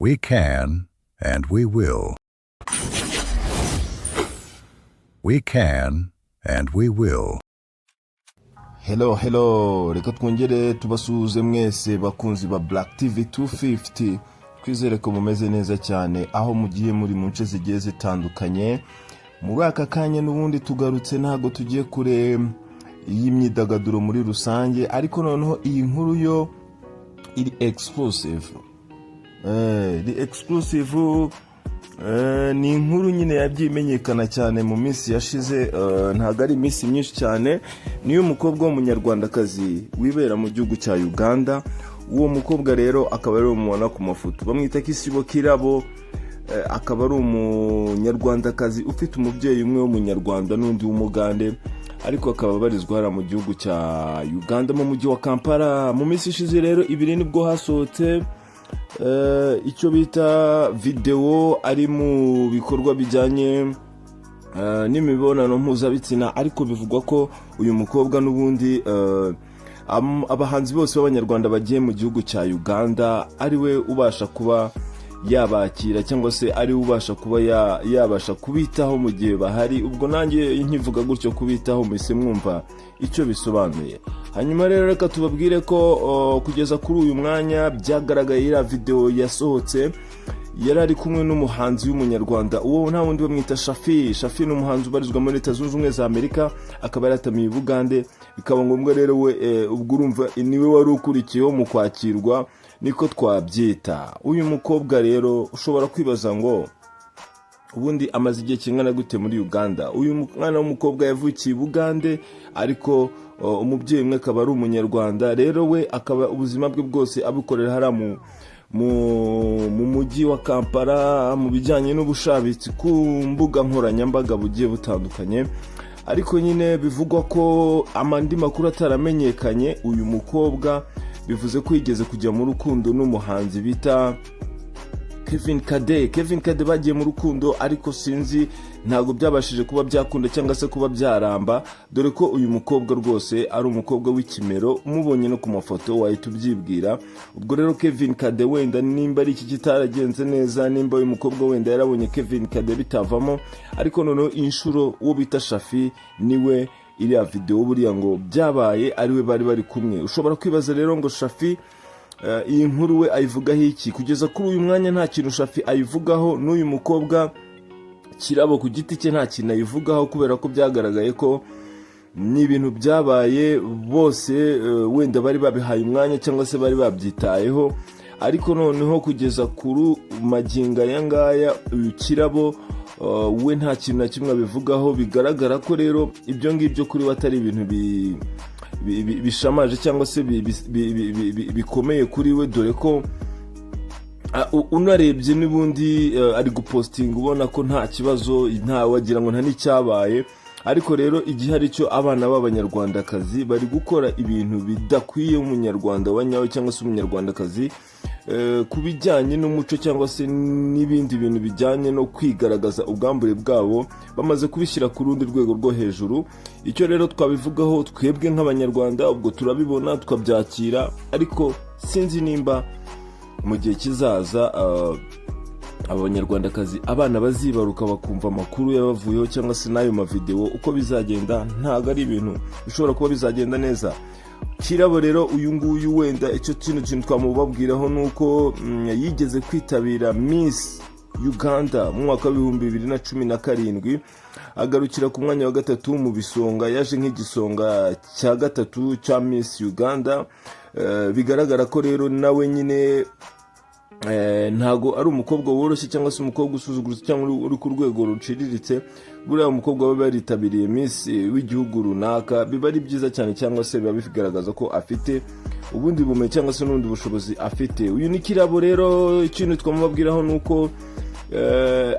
We can and we will. We can and we will. Hello, hello, reka twongere tubasuhuze mwese bakunzi ba Black TV 250. Twizere ko mumeze neza cyane aho mugiye muri mu nce zigiye zitandukanye. Muri aka kanya n'ubundi tugarutse, ntabwo tugiye kure y'imyidagaduro muri rusange, ariko noneho iyi nkuru yo iri exclusive. Iri exclusive. Ni inkuru nyine yagiye imenyekana cyane mu minsi yashize, ntabwo ari iminsi myinshi cyane. Niyo umukobwa w'Umunyarwandakazi wibera mu gihugu cya Uganda. Uwo mukobwa rero akaba ari mubona ku mafoto, bamwita Kisibo Kirabo, akaba ari Umunyarwandakazi ufite umubyeyi umwe w'Umunyarwanda n'undi w'Umugande, ariko akaba abarizwa hariya mu gihugu cya Uganda, mu mujyi wa Kampala. Mu minsi ishize rero ibiri nibwo hasohotse icyo bita videwo ari mu bikorwa bijyanye n'imibonano mpuzabitsina. Ariko bivugwa ko uyu mukobwa n'ubundi abahanzi bose b'Abanyarwanda bagiye mu gihugu cya Uganda ari we ubasha kuba yabakira, cyangwa se ari we ubasha kuba yabasha kubitaho mu gihe bahari. Ubwo nanjye nkivuga gutyo kubitaho, muhise mwumva icyo bisobanuye. Hanyuma rero reka tubabwire ko kugeza kuri uyu mwanya byagaragaye iriya videwo yasohotse yari ari kumwe n'umuhanzi w'Umunyarwanda. Uwo nta wundi, bamwita Shafi. Shafi ni umuhanzi ubarizwa muri Leta Zunze Ubumwe za Amerika, akaba yaratamiye i Bugande. Bikaba ngombwa rero we, ubwo urumva niwe wari ukurikiyeho mu kwakirwa, niko twabyita. Uyu mukobwa rero ushobora kwibaza ngo ubundi amaze igihe kingana gute muri Uganda? Uyu mwana w'umukobwa yavukiye i Bugande, ariko umubyeyi umwe akaba ari Umunyarwanda. Rero we akaba ubuzima bwe bwose abukorera hariya mu mujyi wa Kampala mu bijyanye n'ubushabitsi ku mbuga nkoranyambaga bugiye butandukanye. Ariko nyine bivugwa ko andi makuru ataramenyekanye, uyu mukobwa bivuze ko yigeze kujya mu rukundo n'umuhanzi bita Kevin Kade. Kevin Kade bagiye mu rukundo, ariko sinzi, ntabwo byabashije kuba byakunda cyangwa se kuba byaramba, dore ko uyu mukobwa rwose ari umukobwa w'ikimero, umubonye no ku mafoto wahita ubyibwira. Ubwo rero Kevin Kade wenda nimba ari iki kitaragenze neza, nimba uyu mukobwa wenda yarabonye Kevin Kade bitavamo, ariko noneho inshuro uwo bita Shafi niwe iriya videwo buriya ngo byabaye ariwe bari bari kumwe. Ushobora kwibaza rero ngo Shafi iyi nkuru we ayivugaho iki? Kugeza kuri uyu mwanya nta kintu Shafi ayivugaho, n'uyu mukobwa Kirabo ku giti cye nta kintu ayivugaho, kubera ko byagaragaye ko ni ibintu byabaye bose wenda bari babihaye umwanya cyangwa se bari babyitayeho. Ariko noneho kugeza kuri magingo aya ngaya uyu Kirabo we nta kintu na kimwe abivugaho. Bigaragara ko rero ibyo ngibyo kuri we atari ibintu bishamaje cyangwa se bikomeye kuri we, dore ko unarebye n'ubundi ari gupostinga ubona ko nta kibazo, nta wagira ngo nta n'icyabaye. Ariko rero igihe ari cyo, abana b'Abanyarwandakazi bari gukora ibintu bidakwiye Umunyarwanda wa nyawe cyangwa se Umunyarwandakazi ku bijyanye n'umuco cyangwa se n'ibindi bintu bijyanye no kwigaragaza ubwambure bwabo, bamaze kubishyira ku rundi rwego rwo hejuru. Icyo rero twabivugaho twebwe nk'Abanyarwanda, ubwo turabibona tukabyakira, ariko sinzi nimba mu gihe kizaza Abanyarwandakazi, abana bazibaruka bakumva amakuru yabavuyeho cyangwa se n'ayo mavidewo, uko bizagenda. Ntabwo ari ibintu bishobora kuba bizagenda neza. Kirabo rero uyu nguyu, wenda icyo kino kintu twamubabwiraho ni uko yigeze kwitabira Miss Uganda mu mwaka wa 2017, agarukira ku mwanya wa gatatu mu bisonga. Yaje nk'igisonga cya gatatu cya Miss Uganda. Bigaragara ko rero nawe nyine ntago ari umukobwa woroshye cyangwa se umukobwa usuzuguritse cyangwa uri ku rwego ruciriritse. Buriya umukobwa we yaritabiriye Miss w'igihugu runaka, biba ari byiza cyane, cyangwa se biba bigaragaza ko afite ubundi bumenyi cyangwa se n'ubundi bushobozi afite. Uyu ni Kirabo. Rero ikintu twamubabwiraho ni uko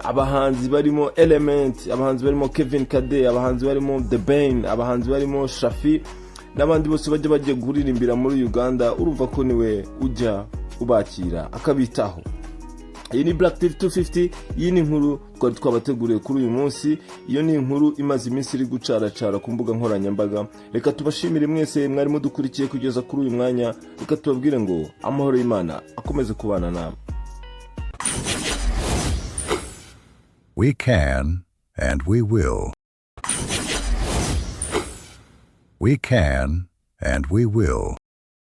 abahanzi barimo Element, abahanzi barimo Kevin Kade, abahanzi barimo The Ben, abahanzi barimo Shafi n'abandi bose bajya bagiye kuririmbira muri Uganda, urumva ko niwe ujya ubakira akabitaho. Iyi ni Black TV 250. Iyi ni inkuru twari twabateguriye kuri uyu munsi. Iyo ni inkuru imaze iminsi iri gucaracara ku mbuga nkoranyambaga. Reka tubashimire mwese mwari mudukurikiye kugeza kuri uyu mwanya. Reka tubabwire ngo amahoro y'Imana akomeze kubana namwe. We can and we will. We can and we will.